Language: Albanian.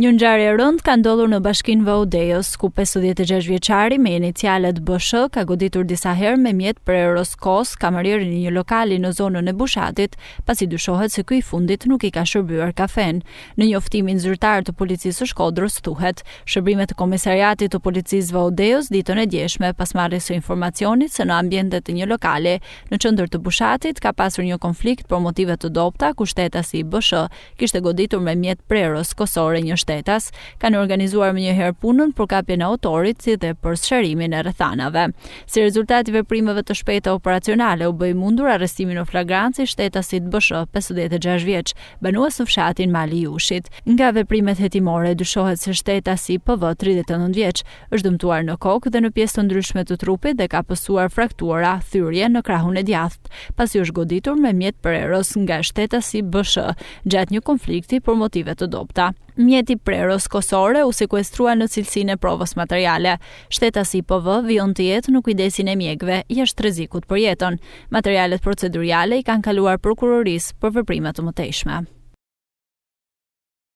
Një ngjarje e rëndë ka ndodhur në bashkinë Vau Dejës, ku 56 vjeçari me inicialet BSH ka goditur disa herë me mjet prerës kos kamarierin e një lokali në zonën e Bushatit, pasi dyshohet se ky i fundit nuk i ka shërbyer kafenë. Në njoftimin zyrtar të policisë së Shkodrës thuhet, shërbimet e komisariatit të policisë Vau Dejës ditën e djeshme pas marrjes së informacionit se në ambientet e një lokali në qendër të Bushatit ka pasur një konflikt për motive të dobëta ku shtetasi BSH kishte goditur me mjet prerës kosore një shtetas, kanë organizuar menjëherë punën për kapjen e autorit si dhe për sqarimin e rrethanave. Si rezultat i veprimeve të shpejta operacionale u bë i mundur arrestimi në flagrancë i shtetasit BSH, 56 vjeç, banues në fshatin Mali i Jushit. Nga veprimet hetimore dyshohet se shtetasi PV, 39 vjeç, Është dëmtuar në kokë dhe në pjesë të ndryshme të trupit dhe ka pësuar fraktura, thyrje në krahun e djathtë, pasi është goditur me mjet prerës nga shtetasi BSH gjatë një konflikti për motive të dobëta. Mjeti prerës kosore u sekuestrua në cilësinë e provës materiale. Shtetasi PV vijon të jetë në kujdesin e mjekëve, jashtë rrezikut për jetën. Materialet proceduriale i kanë kaluar prokurorisë për veprime të mëtejshme.